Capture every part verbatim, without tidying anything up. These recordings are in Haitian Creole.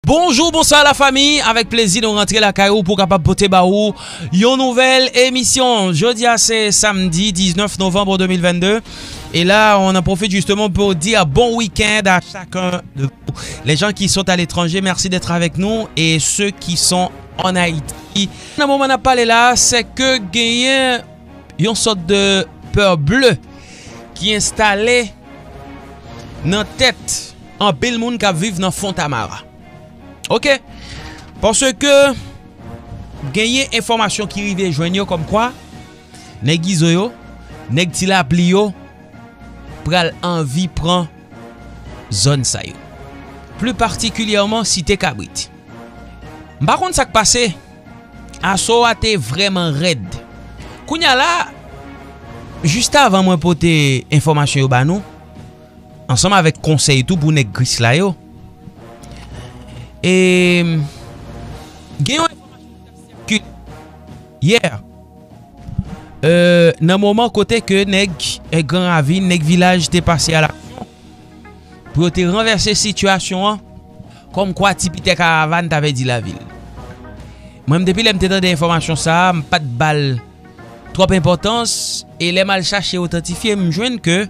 Bonjou, bonswa la fami. Avèk plezi nou rantre lakay ou pou kapab pote ba ou yon nouvèl emisyon. Jodi a se samdi diznèf novanm de mil vennde. E la, on en profite justement pour dire bon week-end à chacun de vous. Les gens qui sont à l'étranger, merci d'être avec nous. Et ceux qui sont en Haïti. Nan moman n ap pale la, se ke genyen yon sòt de pè ble ki enstale nan tèt anpil moun k ap viv nan Fontamara. Oke? Paske genyen enfòmasyon ki rive jwenn yo kòmkwa nèg Izo yo, nèg Ti Lapli yo pral anvi pran zòn sa yo. Pli patikilyèman Site Kabrit. M pa konn sa k pase. Aso a te vrèman rèd. Kounye a la, jis avan mwen pote enfòmasyon yo ba nou, ansanm avèk konsèy tou pou nèg Gris la yo, e gen yon enfòmasyon ki t ap sikile yè, euh, nan moman kote ke nèg, eh, Gran Ravin, nèg Vilaj te pase a laksyon pou yo te ranvèse sitiyasyon an, kòmkwa Ti Pitè Karavàn ta pèdi lavi l. Mwen, depi lè m te tande enfòmasyon sa a, m pa t ba l twòp enpòtans, e lè m al chache otantifye, m jwenn ke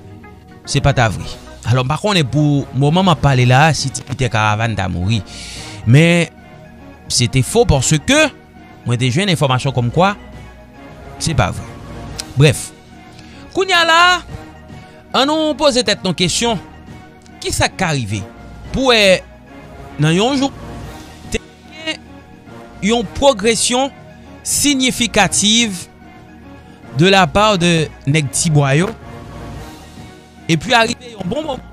se pa ta vre. Alò, m pa konnen pou moman m ap pale la a si Ti Pitè Karavàn ta mouri. Men, se te fo paske mwen te jwenn enfòmasyon kòmkwa se pa vre. Brèf, kounye a la, ann nou poze tèt nou kesyon, ki sa k ka rive pou wè nan yon jou te gen yon pwogresyon siyifikativ de la pa de nèg Tibwa yo, epi arive yon bon moman,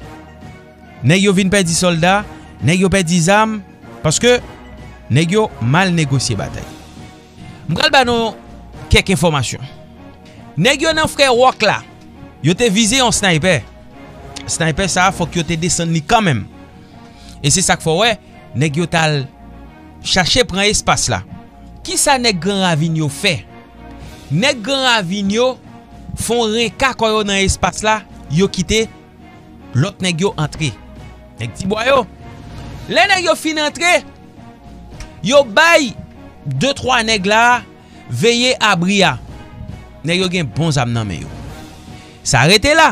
nèg yo vin pèdi sòlda, nèg yo pèdi zam, paske nèg yo mal negosye batay. M pral ba nou kèk enfòmasyon. Nèg yo nan frè Wòk la, yo te vize yon snaypè. Snaypè sa a, fòk yo te desann li kanmenm. E se sa k fè w wè, nèg yo t al chache pran espas la. Kisa nèg Gran Ravin yo fè? Nèg Gran Ravin yo fè yon renka kò yo nan espas la, yo kite lòt nèg yo antre. Nèg Tibwa yo. Lè nèg yo fin antre, yo bay de twa nèg la veye abri a. Nèg yo gen bon zam nan men yo. Sa rete la.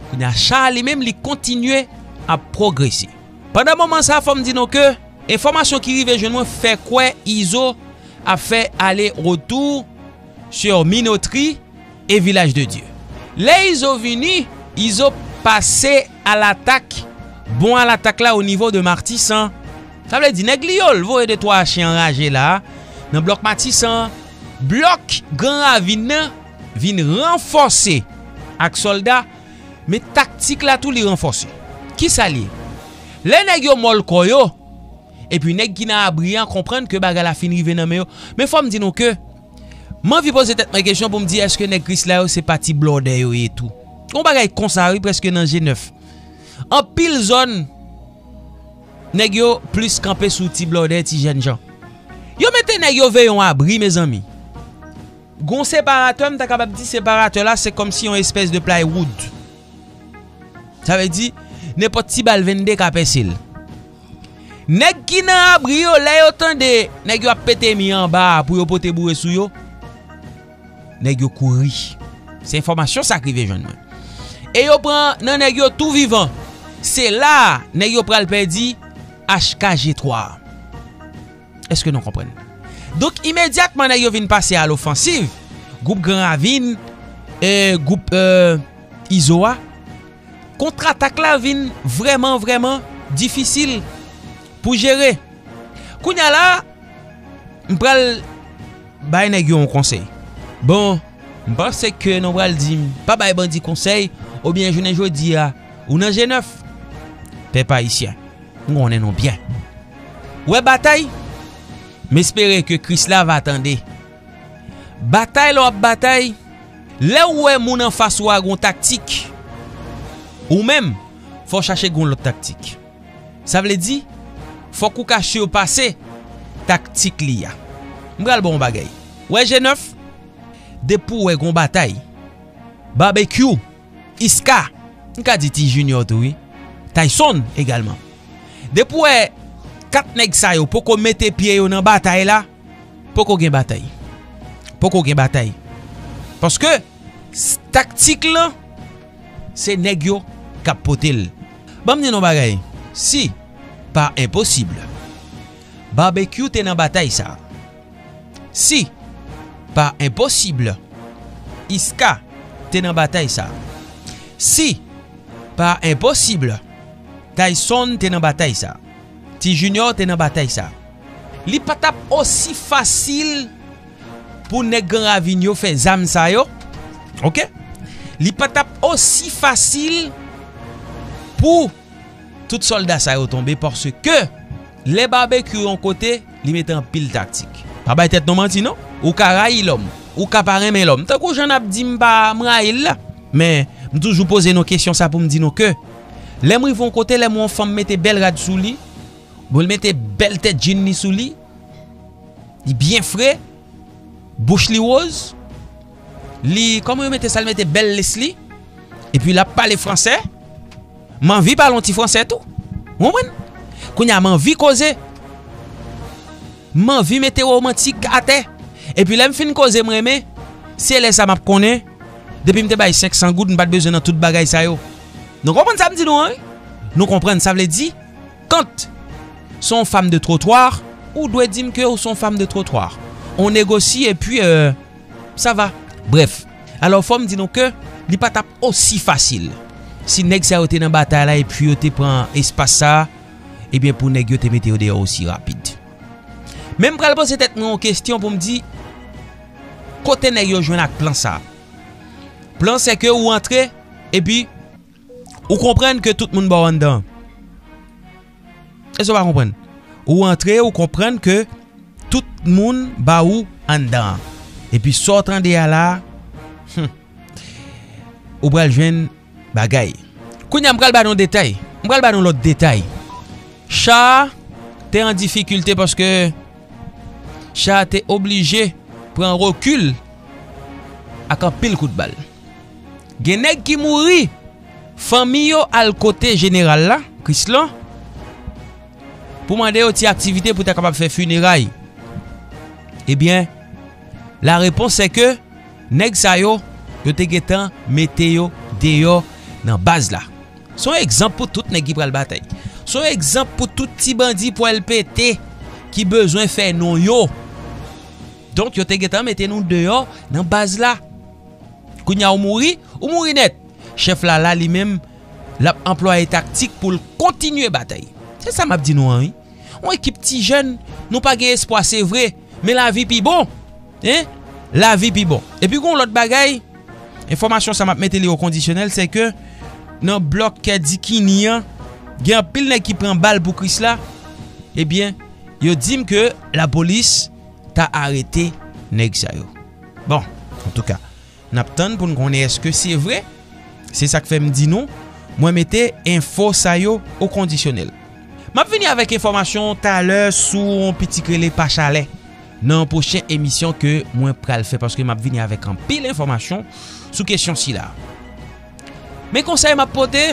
Kounye a, cha a li menm, li kontinye ap pwogrese. Pandan moman sa, fò m di nou ke enfòmasyon ki rive jwenn mwen fè kwè Izo ap fè ale retou sur Minotri e Vilaj de Dye. Lè Izo vini, Izo pase alatak, bon alatak la o nivo de Matisan. Sa vle di, nèg li yo, l voye de twa chen anraje la, nan blòk Matisan, blòk Gran Ravin nan vin ranfòse ak sòlda, men taktik la tou li ranfòse. Kisa l ye? Lè nèg yo mòl kò yo, epi nèg ki nan abri an konprann ke bagay la fin rive nan men yo. Men fò m di nou ke m anvi poze tèt mwen kesyon pou m di, èske nèg Gris la yo se pa ti blòdè yo ye tou? Yon bagay konsa wi, prèske nan je nèf. Anpil zòn, nèg yo plis kanpe sou ti blòdè, ti jènjan. Yo mete nèg yo veye yon abri, mezanmi. Gon separatè, m ta kapab di separatè la se kòmsi yon espès de plywood. Sa vle di, nenpòt ti bal vennde ka pèse l. Nèg ki nan abri yo, lè yo tande nèg yo ap pete mi anba a pou yo pote boure sou yo, nèg yo kouri. Se enfòmasyon sa k rive jwenn mwen. E yo pran nan nèg yo tou vivan. Se la a nèg yo pral pèdi H K G twa a. Èske nou konprann? Donk, imedyatman nèg yo vin pase a lofansiv, gwoup Gran Ravin, e, gwoup, e, Izo a, kontratak la vin vrèman, vrèman difisil pou jere. Kounye a la, m pral bay nèg yo yon konsèy. Bon, m panse ke nou pral di m pa bay bandi konsèy, oubyen jounen jodi a, ou nan je nèf. Pèp ayisyen, m konnen nou byen. Wè batay, m espere ke Krisla va tande. Batay lè w ap batay, lè w wè moun anfas ou a gon taktik, ou menm, fò w chache gon lòt taktik. Sa vle di, fòk ou ka sipase taktik li a. M pral ba w yon bagay. Wè je nèf, depi w wè gon batay, Babekyou, Iska, m ka di Ti Junior tou wi, Tayson egalman. Depi w wè kat nèg sa yo poko mete pye yo nan batay la, poko gen batay. Poko gen batay. Paske s- taktik lan, se nèg yo k ap pote l. Ban m di nou bagay, si, pa enposib, Barbecue te nan batay sa a, si, pa enposib, Iska te nan batay sa a, si, pa enposib, Tyson te nan batay sa a, Ti Junior te nan batay sa a, li pa t ap osi fasil pou nèg Gran Ravin yo fè zam sa yo. Oke? Li pa t ap osi fasil pou tout sòlda sa yo tonbe, paske lè Barbecue yon kote, li mete anpil taktik. Pa bay tèt nou manti non. Ou ka rayi lòm, ou ka pa renmen lòm. Tankou jan n ap di m pa m rayi l la. Men, m toujou poze nou kesyon sa pou m di nou ke lè m rive yon kote, lè m wè yon fanm mete bèl rad sou li, bon, l mete bèl tèt djin li sou li, li byen fre, bouch li woz, li, kòman yo mete sa, l mete bèl les li, epi l ap pale fransè, m anvi pale yon ti fransè tou. Ou konprann? Kounye a, m anvi koze. M anvi mete womantik atè. Epi lè m fin koze, m renmen, se lè sa m ap konnen, depi m te bay senk san goud, m pa t bezwen nan tout bagay sa yo. Nou konprann sa m di nou an, wi? Nou konprann, sa vle di, kant se yon fanm de twotwa, ou dwe di m ke ou se yon fanm de twotwa. On négocie epi, euh, sa va. Brèf, alò fò m di nou ke li pa t ap osi fasil si nèg sa yo te nan batay la epi yo te pran espas sa a, ebyen pou nèg yo te mete yo deyò osi rapid. Men m pral poze tèt mwen yon kesyon pou m di, kote nèg yo jwenn ak plan sa a? Plan se ke ou antre, epi ou konprann ke tout moun ba w anndan an. Èske w pa konprann? Ou antre, ou konprann ke tout moun ba ou anndan an. Epi sa w tande a la, hmm, ou pral jwenn bagay. Kounye a, m pral ba nou detay. M pral ba nou lòt detay. Cha a te an difikilte paske cha a te oblije pran rekil ak anpil kout bal. Gen nèg ki mouri, fanmi yo al kote jeneral la, Krislan, pou mande yo ti aktivite pou ta kapab fè fineray. Ebyen, la repons se ke nèg sa yo, yo te gentan mete yo deyò nan baz la. Se yon egzanp pou tout nèg ki pral batay. Se yon egzanp pou tout ti bandi pwèl pete ki bezwen fè non yo. Donk, yo te gentan mete nou deyò nan baz la. Kounye a, ou mouri, ou mouri nèt. Chèf la la, li menm, l ap anplwaye taktik pou l kontinye batay. Se sa m ap di nou an, wi. Yon ekip ti jèn, nou pa gen espwa, se vre, men lavi pi bon. Hein? Lavi pi bon. Epi, gen yon lòt bagay, enfòmasyon sa m ap mete li o kondisyonèl, se ke nan blòk Dikini an, gen anpil nèg ki pran bal pou Krisla. Ebyen, yo di m ke lapolis ta arete nèg sa yo. Bon, antouka, n ap tann pou n konnen èske se vre. Se sa k fè m di nou, mwen mete enfo sa yo o kondisyonèl. M ap vini avèk enfòmasyon talè sou yon piti k rele Pachalè nan yon pwochen emisyon ke mwen pral fè, paske m ap vini avèk anpil enfòmasyon sou kesyon sila. Men konsèy m ap pote,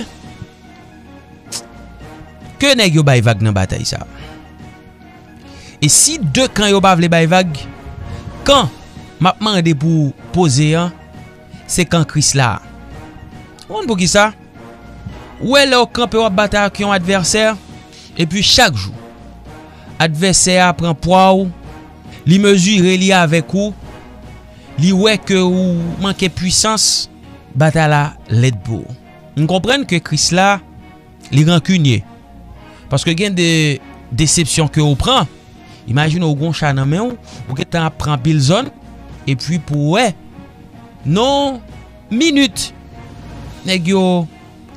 ke nèg yo bay vag nan batay sa. E si de kan yo pa vle bay vag, kan m ap mande pou poze an, se kan Krisla a. Ou konn poukisa? Ou wè lè w kanpe w ap batay ak yon advèsè, epi chak jou, advèsè a pran pwa w, li mezire li avèk ou, li wè ke ou manke pwisans, batay la lèd pou ou. M konprann ke Krisla, li rankinye. Paske gen de desepsyon ke ou pran. Imajine ou gon cha nan men w, ou gentan ap pran anpil zòn, epi pou w wè, nan minit, nèg yo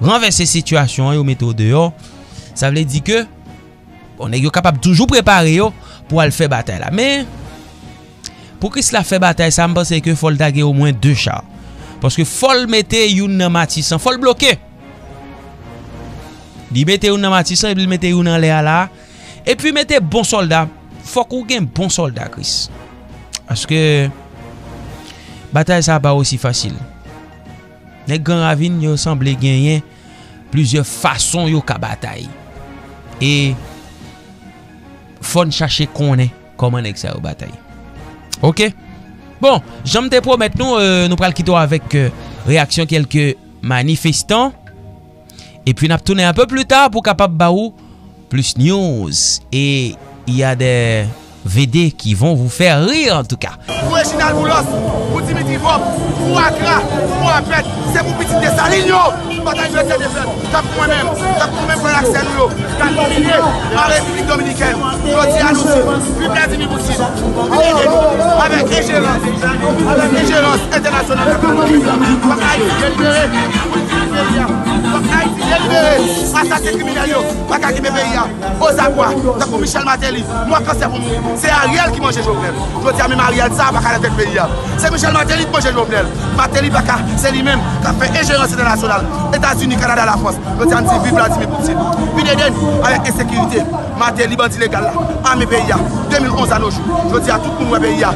ranvèse sitiyasyon an, yo mete w deyò. Sa vle di ke, bon, nèg yo kapab toujou prepare yo pou al fè batay la. Men, pou Krisla fè batay sa, m panse ke fò l ta gen omwen de cha. Paske fò l mete youn nan Matisan, fò l bloke. Li mete youn nan Matisan, epi l mete youn anlè a la. Epi mete bon sòlda. Fòk ou gen bon sòlda, Kris. Paske batay sa pa osi fasil. Nèg Gran Ravin yo sanble genyen plizyè fason yo ka batay. E fò n chache konnen kòman nèg sa yo batay. Oke? Bon, jan m te pwomèt nou, euh, nou pral kite w avèk, euh, reyaksyon kèlke manifestan. Epi n ap tounen un peu plus tard pou kapab ba ou plus news. Et il y a des V D qui vont vous faire rire en tout cas. Pou Reginald Boulos, pou Dimitri Vorbe, pou Akra, pou Apèt, se pou pitit Desalin yo. Batay jodi a te fèt. T ap pou mwen menm, t ap pou menm frè ak sè nou yo k ap milite an Repiblik Dominikèn. Jodi a nou di, viv Vladimir Poutine, vin ede nou avèk enjerans, avèk enjerans entènasyonal k ap fè nan peyi a. Fòk Ayiti delibere pou l vin peyi a. Fòk Ayiti delibere, asasen kriminèl yo pa ka kenbe peyi a. Ozabwa, tankou Michel Martelly, mò kansè pou mouri. Se Ariel ki manje Jovenel. Jodi a menm Ariel sa a pa ka nan tèt peyi a. Se Michel Martelly ki manje Jovenel. Martelly pa ka, se li menm k ap fè enjerans entènasyonal. Etazini, Kanada, Lafrans. Jodi a n di viv Vladimir Poutine. Vin ede n avèk ensekirite. Martelly bandi legal la, ame peyi a. De mil onz a nos jours. Jodi a tout moun wè peyi a.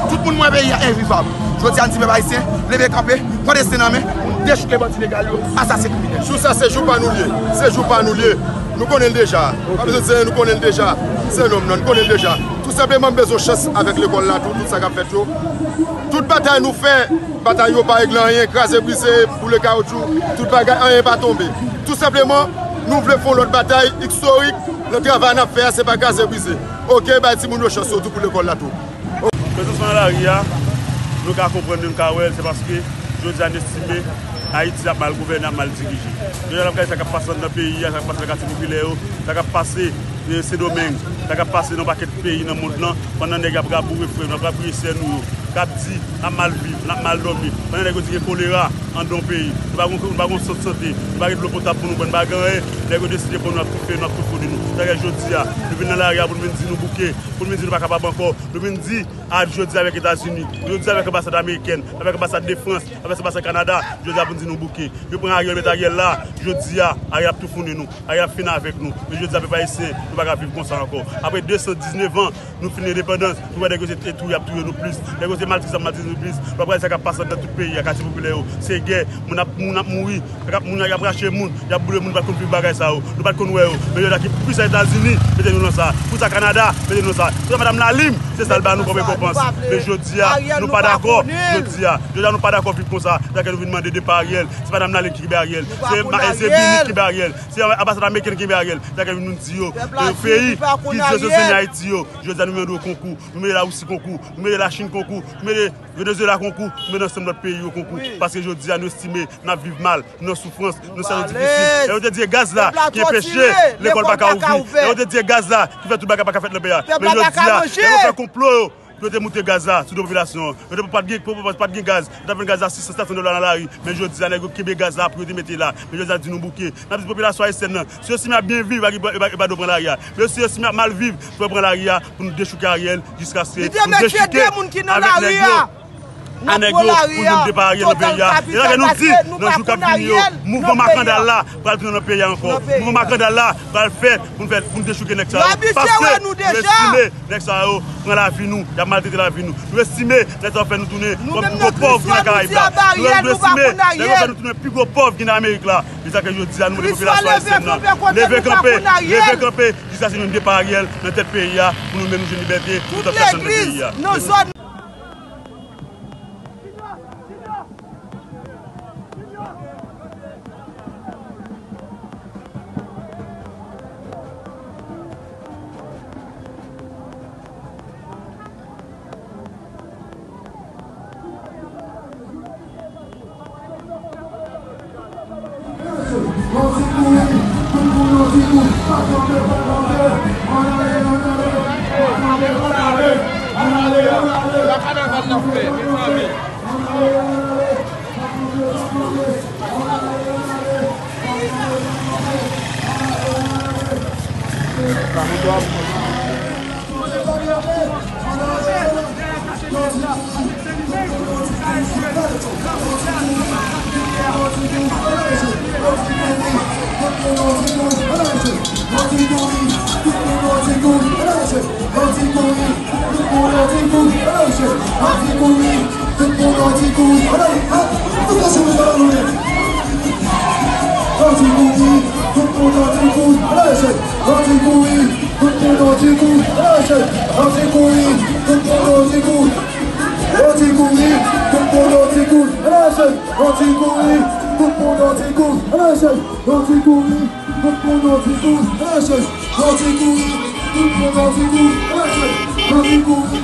Tout moun wè peyi a envivab. Jodi a n di pèp ayisyen, leve kanpe, pran desten nan men, pou n dechouke bandi legal yo, asasen kriminèl. Jou sa se jou pa nou l ye. Se jou pa nou l ye. Nou konnen l deja. Pa bezwen di anyen, nou konnen l deja. Se nonm nan, nou konnen l deja. Tou senpleman, m bezwen chans avèk lekòl la tou, tout sa k ap fèt yo. Tout batay nou fè, batay yo pa regle anyen, kraze brize, boule kawotchou, tout bagay, anyen pa tonbe. Tou senpleman, nou vle fè yon lòt batay istorik nan travay n ap fè a, se pa kraze brize. Oke, bay timoun yo chans yo tou pou lekòl la tou. Prezans mwen nan lari a, nou ka konprann, nou ka wè l, se paske jodi a n estime Ayiti ap mal gouvène, ap mal dirije. Jodi a n ap gade sa k ap pase anndan peyi a, sa k ap pase nan katye popilè yo, sa k ap pase, e, Sendomeng, sa k ap pase nan pakèt peyi nan mond lan, pandan nèg ap raboure frè nou, ap raboure sè nou yo, k ap di n ap mal viv, n ap mal dòmi, pandan nèg yo di gen kolera anndan yon peyi, nou pa gon, nou pa gon sant sante, nou pa gen dlo potab pou nou bwè, nou pa gen anyen, nèg yo deside pran nou, ap toufe nou, ap toufouni nou. Sa fè jodi a, nou vin nan lari a pou nou vin di nou bouke, pou nou vin di nou pa kapab ankò, nou vin di a jodi avèk Etazini, jodi avèk anbasad amerikèn, avèk anbasad de Frans, avèk anbasad Kanada, jodi a pou n di nou bouke. Yo pran Ariel, met Ariel la, jodi a, Ariel ap toufouni nou, Ariel ap fin avèk nou. Men jodi a, pèp ayisyen, nou pa ka viv konsa ankò. Apre de san diznèf an, nou fin endepandans, nou wè nèg yo se touye, ap touye nou plis. Nèg yo se maltrete, ap maltrete nou plis. Nou ap gade sa k ap pase anndan tout peyi a, katye popilè yo. Se gè, moun ap, moun ap mouri, y ap, moun y ap rache moun, y ap boule moun, nou pa t konn viv bagay sa yo. Nou pa t konn wè yo. Men jodi a ki pwisans Etazini mete nou nan sa. Pwisans Kanada mete nou nan sa. Pwisans Madanm Lalime, se sa l ba nou kòm rekonpans. Men jodi a, nou pa dakò. Jodi a, jodi a, nou pa dakò viv konsa. Se sa k fè nou vin mande depa Ariel. Se Madanm Lalime ki kenbe Ariel. Se ma-, se Bill ki kenbe Ariel. Se anbasad ameriken ki kenbe Ariel. Se sa k fè nou di yo, e, peyi ki di yo se sòsyè Ayiti yo. Jodi a, nou mande yo konkou. Nou mande Larisi konkou. Nou mande Lachin konkou. Nou mande Venezuela konkou. Nou mande ansanm lòt peyi yo konkou. Paske jodi a, nou estime n ap viv mal. Nan soufrans, nan sitiyasyon difisil. E yo te di e gaz la ki anpeche lekòl pa ka ouvri. E yo te di e gaz la ki fè tout bagay pa ka fèt nan peyi a. Men jodi a, nèg yo fè konplo yo pou yo te moute gaz la sou do popilasyon an. Yo te pa t gen, pa t gen gaz. Yo t ap vann gaz la sis san, sèt san dola nan lari. Men jodi a, nèg yo kenbe gaz la pou yo te mete la. Men jodi a, di nou bouke. N ap di popilasyon ayisyèn nan, si yo estime y ap byen viv, yo pa, yo pa, yo pa dwe pran lari a. Men si yo estime y ap mal viv, fò yo pran lari a pou nou dechouke Ariel jiskaske nou dechouke avèk nèg yo. A nèg yo pou nou depa Ariel nan peyi a. E sa ke nou di, nan jou k ap vini yo, mouvman makandal la pral tounen nan peyi a ankò. Mouvman makandal la pral fèt pou n fè, pou n dechouke nèg sa yo. Paske nou estime nèg sa yo pran lavi nou, y ap maltrete lavi nou. Nou estime nèg sa yo fè nou tounen kòm pi gwo pòv ki nan Karayib la. Nou, nou estime nèg yo fè nou tounen pi gwo pòv ki nan Amerik la. E sa ke jodi a, nou mande popilasyon ayisyèn nan, leve kanpe, leve kanpe, jiskaske nou depa Ariel nan tèt peyi a, pou nou menm nou jwenn libète, nou t ap chache anndan peyi a. Anti-kouri, anti-kouri, tout moun anti-kouri. Anti-kouri, tout moun anti-kouri. Anti-kouri, tout moun anti-kouri. Anti-kouri, tout moun anti-kouri. Anti-kouri, tout moun anti-kouri. Anti-kouri.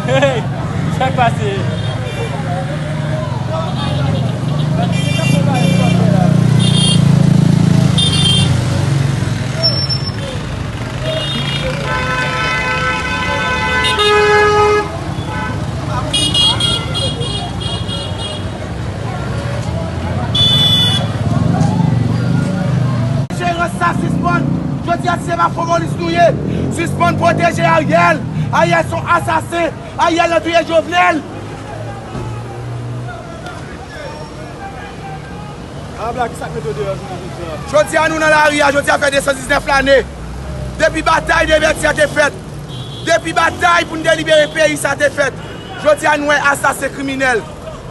Hey, sa k pase? Enjerans sa sispann. Jodi a, se pa fon polis nou ye. Sispann pwoteje Ariel. Ariel se yon asasen. Ariel nan touye Jovenel. A blag, sa k mete w deyò jounen jodi a? Jodi a, nou nan lari a, jodi a fè de san diznèf lane. Depi batay de Bèti a te fèt, depi batay pou n te libere peyi sa te fèt, jodi a, nou wè asasen kriminèl,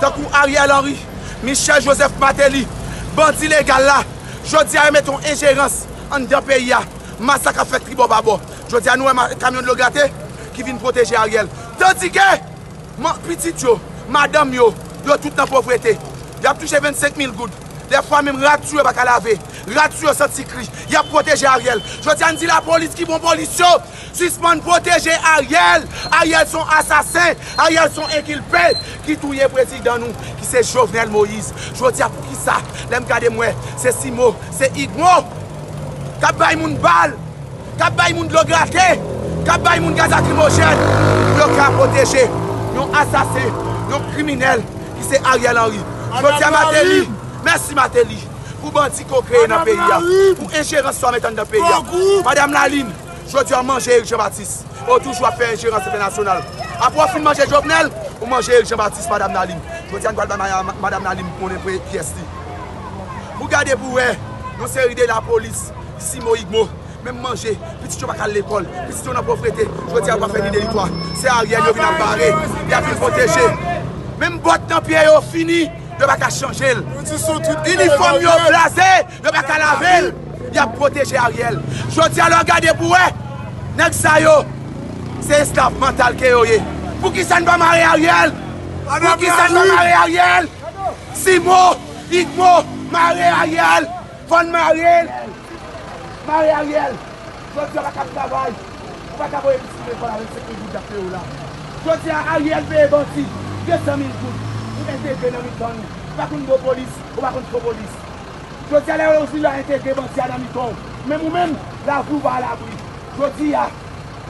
tankou Ariel Henry, Michel Joseph Martelly, bandi legal la, jodi a, yo mete yon enjerans anndan peyi a. Masak ap fèt tribò pa bò. Jodi a, nou wè ma-, kamyon dlo grate ki vin pwoteje Ariel. Tandike, Man, pitit yo, madanm yo, yo tout nan povrete. Y ap touche vennsenk mil goud. Dèfwa menm rad sou yo pa ka lave. Rad sou yo santi kri. Y ap pwoteje Ariel. Jodi a, n di lapolis ki bon polis yo. Sispann pwoteje Ariel. Ariel se yon asasen. Ariel se yon enkilpe ki touye prezidan nou, ki se Jovenel Moïse. Jodi a, poukisa, lè m gade m wè, se Simo, se Igmo k ap bay moun bal, k ap bay moun dlo grate, k ap bay moun gaz lakrimojèn, pou yo ka pwoteje yon asasen, yon kriminèl ki se Ariel Henry. Jodi a, Martelly, mèsi Martelly, pou bandi ke w kreye nan peyi a, pou enjerans sa w mete anndan peyi a. Madanm Lalin, jodi a w manje Eric Jean Baptiste, ou toujou ap fè enjerans entènasyonal. Apre w fin manje Jovenel, ou manje Eric Jean Baptiste, Madanm Lalin. Jodi a, nou pral bay ma-, Madanm Lalin konnen pyès li. Pou gade pou wè, yon seri de lapolis, Simo Igmo, menm manje, pitit yo pa ka al lekòl, pitit yo nan povrete, jodi a yo pa fè ni de ni twa. Se Ariel yo vin ap bare, y ap vin pwoteje. Menm bòt nan pye yo fini, yo pa ka chanje l. Inifòm yo blaze, yo pa ka lave l. Y ap pwoteje Ariel. Jodi a lè w gade pou wè, nèg sa yo, se esklav mantal ke yo ye. Poukisa n pa mare Ariel? Poukisa n pa mare Ariel? Simo, Igmo, mare Ariel! Fò n mare l! Mare Ariel! Jodi a pa ka travay. Ou pa ka voye pitit lekòl a vennsenk mil goud y ap peye w la. Jodi a Ariel peye bandi de san mil goud pou entegre nan mitan nou. Ou pa konn mo polis, ou pa konn fo polis. Jodi a lè yo fin la entegre bandi a nan mitan w. Menm ou menm, lavi w pa alabri. Jodi a,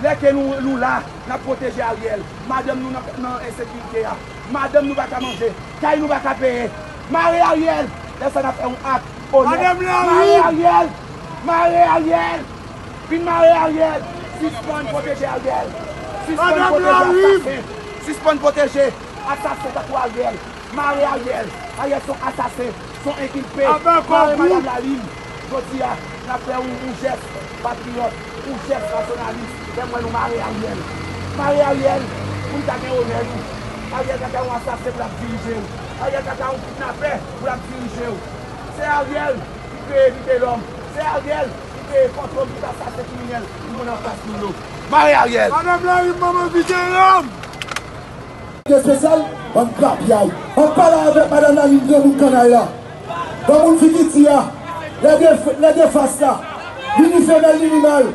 lè ke nou, nou la, n ap pwoteje Ariel. Madanm nou nan, nan ensekirite a. Madanm nou pa ka manje. Kay nou pa ka peye. Mare Ariel! Lè sa n ap fè yon ak onèt. Mare Ariel! Mare Ariel! Vin mare Ariel! Sispann pwoteje Ariel! Sispann pwoteje asasen! Sispann pwoteje asasen tankou Ariel! Mare Ariel! Ariel se yon asasen! Se yon enkilpe! Mare Madanm Lalin! Jodi a, n ap fè yon, yon jès patriyòt, yon jès nasyonalis, lè m wè nou mare Ariel. Mare Ariel, pou n ka gen onè nou. Ariel pa ka yon asasen pou l ap dirije w. Ariel pa ka yon kidnapè pou l ap dirije w. Se Ariel ki kreye Vitelòm. Se Ariel ki kreye Fantòm, tout asasen kriminèl nou konn anfas nou yo. Mare Ariel! Madanm Lalin, manman Vitelòm! Espesyal, bann grapyay. Ann pale avèk Madanm Lalin, granmoun kannay la. Granmoun figi di a. Lè de, lè de fas la. Li ni femèl, li ni mal.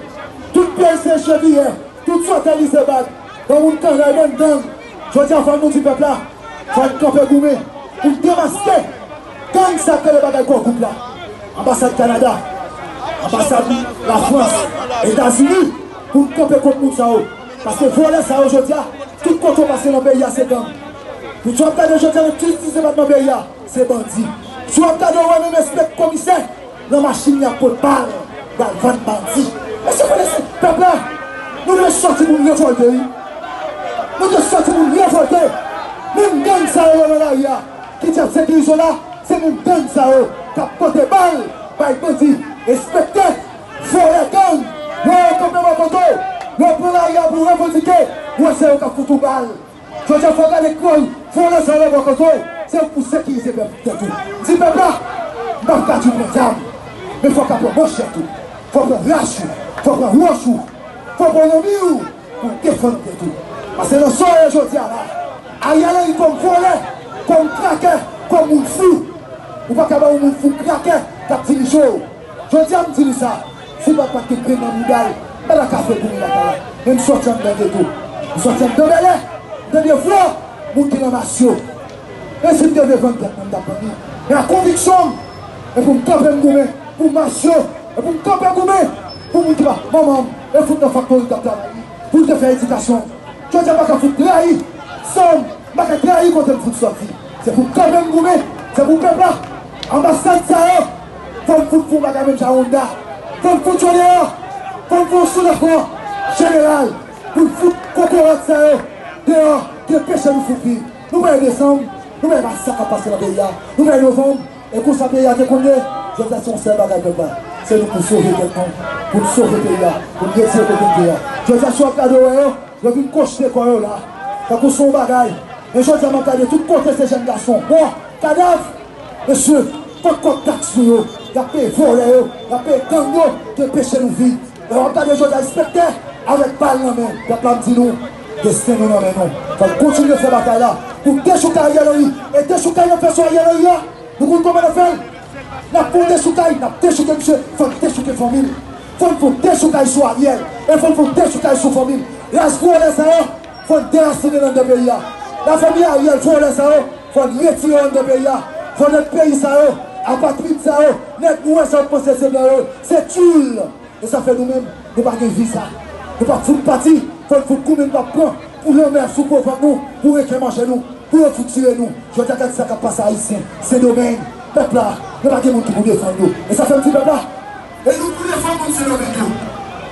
Tout pyèl se cheviyè. Tout sòtèl li se bag. Granmoun kannay, bann gang. Jodi a fò nou di pèp la. Fò n kanpe goumen. Pou n demaske. Gang sa k rele bagay gwo goud la. Anbasad Kanada, anbasad Lafrans, Etazini, pou n kanpe kont moun sa yo. Paske vòlè sa yo jodi a, tout kote w pase nan peyi a se gang. Moun sa w ap gade jodi a nan dis depatman peyi a, se bandi. Si w ap gade w wè menm enspektè komisè, Nan machin y ap pot bal, y al vann bandi. Mesye, konnen se pèp la, nou dwe sòti pou n revòlte, wi. Nou dwe sòti pou n revòlte. Menm gang sa yo nan lari a, ki t ap sekirize w la, se menm gang sa yo k ap pote bal bay bandi. Enspektè, vòlè gang, lè yo kanpe bò kote w, lè yo pran lari a pou revandike, w wè se yo k ap fout ou bal. Jodi a, fò w gade kò w, fò w lese anlè bò kote w, se pou sekirize pèp tèt ou. Di pèp la, m p ap ka di w pran zam, men fò w ka pran manchèt ou, fò w pran lach ou, fò w pran wòch ou, fò w pran lanmi w pou w defann tèt ou. Paske nan sa w ye jodi a la, Ariel Henry kòm vòlè, kòm krakè, kòm moun fou, ou pa ka ba yon moun fou krakè k ap dirije w. Jodi a m di nou sa, si papa te grenn nan bouda l, m pa ta ka fè goumen lakay la. Men m sòti anndan geto. M sòti anndan bèlè. M tande vwa moun ki nan mas yo. E si m te vle vann tèt mwen, m t ap vann li. Men a konviksyon m, e pou m kanpe m goumen pou mas yo, e pou m kanpe goumen pou moun ki pa manman m, e fout nan faktori k ap travay li, pou l te fè edikasyon. Jodi a m pa ka fout trayi san m, m pa ka trayi kote m fout sòti. Se pou kanpe m goumen, se pou pèp la. Anbasad sa yo, fò n fout fè yon bagay menm jan Honda. Fò n fout yo deyò, fò n fè yon soulèvman jeneral pou n fout kokorat sa yo deyò ki enpeche nou fout viv. Nou pa e desanm, nou pa e mas sa k ap pase nan peyi a, nou pa e novanm, e konsa peyi a te konn ye. Jodi a se yon sèl bagay pèp la, se nou pou sove tèt nou, pou n sove peyi a, pou n retire kote n te a. Jodi a si w ap gade w wè yo, yo vin kwochte kò yo la, tankou se yon bagay. Men jodi a m ap gade tout kote se jèn gason mò, kadav. Mesye, fòk kòb taks nou yo, y ap peye vòlè yo, y ap peye gang yo ki enpeche nou viv. Lè w ap gade jodi a enspektè avèk bal nan men, pèp la m di nou, desten nou nan men nou. Fò n kontinye fè batay la pou dechoukay Ariel Henry. E dechoukay n ap fè sou Ariel Henry a, nou konn kòman n ap fè l? N ap fè yon dechoukay, n ap dechouke misye, fò n dechouke fanmi l. Fò n fè yon dechoukay sou Ariel, e fò n fè yon dechoukay sou fanmi l. Ras vòlè sa yo, fò n derasinen l anndan peyi a. Lafanmi Ariel, vòlè sa yo, fò n retire yo anndan peyi a. Fò nèg peyi sa yo, apatrid sa yo, nèg nou wè sa yo panse se blan yo, se tchoul. E sa fè nou menm, nou pa gen vi sa. Nou p ap fout pati, fò n fout goumen, n p ap pran pou lanmè sou po vant nou, pou reken manje nou, pou yo fout tire nou. Jodi a gad sa k ap pase Ayisyen, Sendomeng, pèp la, nou pa gen moun ki pou defann yo. E sa fè m di pèp la, e nou pou defann moun Sendomeng yo.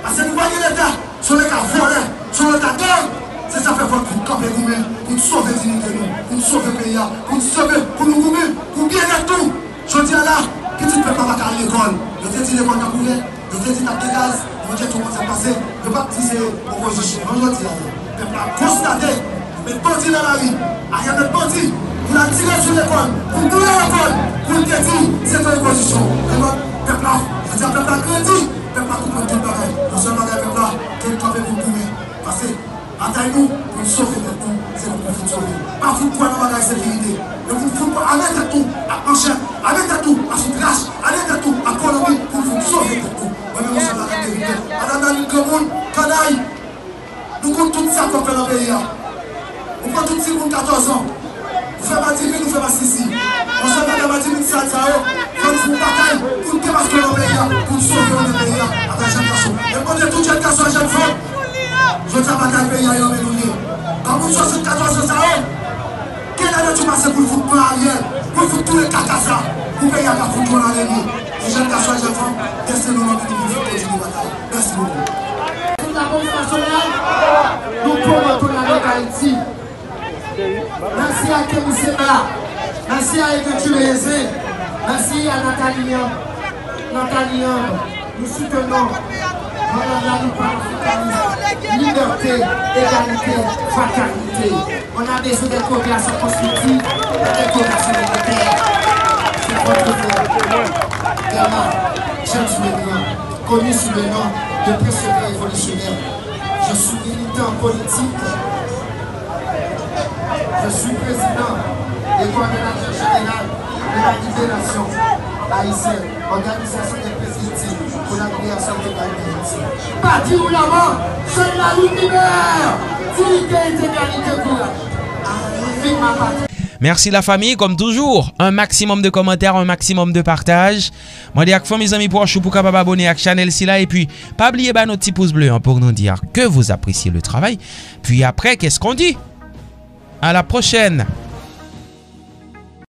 Paske nou pa gen Leta, se yon Leta vòlè, se yon Leta gang. Se sa fè fò n fout kanpe goumen pou n sove diyite nou, pou n sove peyi a, pou n sove, pou nou goumen pou byennèt nou. Jodi a la, pitit pèp la pa ka al lekòl. Yo te di lekòl t ap ouvè, yo te di t ap gen gaz, Bondye tou konn sa k pase. Yo p ap di se opozisyon. Non, jodi a la, pèp la konstate, yo met bandi nan lari. Ariel met bandi pou l al tire sou lekòl, pou l boule lekòl, pou l te di se te opozisyon. Epi pèp la, jodi a pèp la grandi, pèp la konprann tout bagay. Yon sèl bagay pèp la, ke l kanpe pou l goumen. Paske batay nou pou n sove tèt nou, se nou pou n fout sove. Pa fout kwè nan bagay sekirite. Men pou n fout kwè, ame tèt nou ak manchèt, ame tèt nou ak soutras, ame tèt nou ak kolonbi pou n fout sove tèt nou. Mwen menm, yon sèl bagay m te vin fè. Madanm David, granmoun, kanay, nou konn tout sa k ap fè nan peyi a. Nou pran tout timoun katòz an. Nou fè madifi, nou fè masisi. Yon sèl bagay madifi sa, sa yo, fò n fout batay pou n demaske yo nan peyi a, pou n sove yo nan peyi a, atravè jèn gason. E mande tout jèn gason ak jèn fanm, jodi a batay peyi a, e nan men nou l ye. Granmoun swasannkatòz an sa yo, kel ane nou pase pou n fout pran Ariel, pou n fout touye kaka sa, pou peyi a pa fout pran ale li. E jèn gason ak jèn fanm, desten nou nan men nou pou n fout kontinye batay. Mèsi bokou. Tout la polis nasyonal, nou pran nan tou nan Ayiti. Mèsi a Kemi Seba. Mèsi a Ekriti Lezen. Mèsi a Nathalie Niang. Nathalie Niang. Nou soutenons Madame la Ligue panafricaniste. Liberté, égalité, fraternité. On a besoin de coopération constructive, pas de coopération militaire. C'est votre frère, Gama James Legrand, connu sous le nom de Précédent Révolutionnaire. Je suis militant politique. Je suis président et coordonnateur général de la Ligue des Nations Haïtiennes, organisation des Présidents pour la libération de l'Haïti. Pati ou lanmò, sèl la lit libère. Dignité, intégralité, courage. Vive ma patrie. Merci la famille, comme toujours, un maximum de commentaires, un maximum de partage. Mande ak fanmi, zanmi, pwòch ou pou kapab abone ak chanèl sila, epi pa bliye ba nou ti pous ble an pou nou di que vous appréciez le travail. Puis après, qu'est-ce qu'on dit? À la prochaine.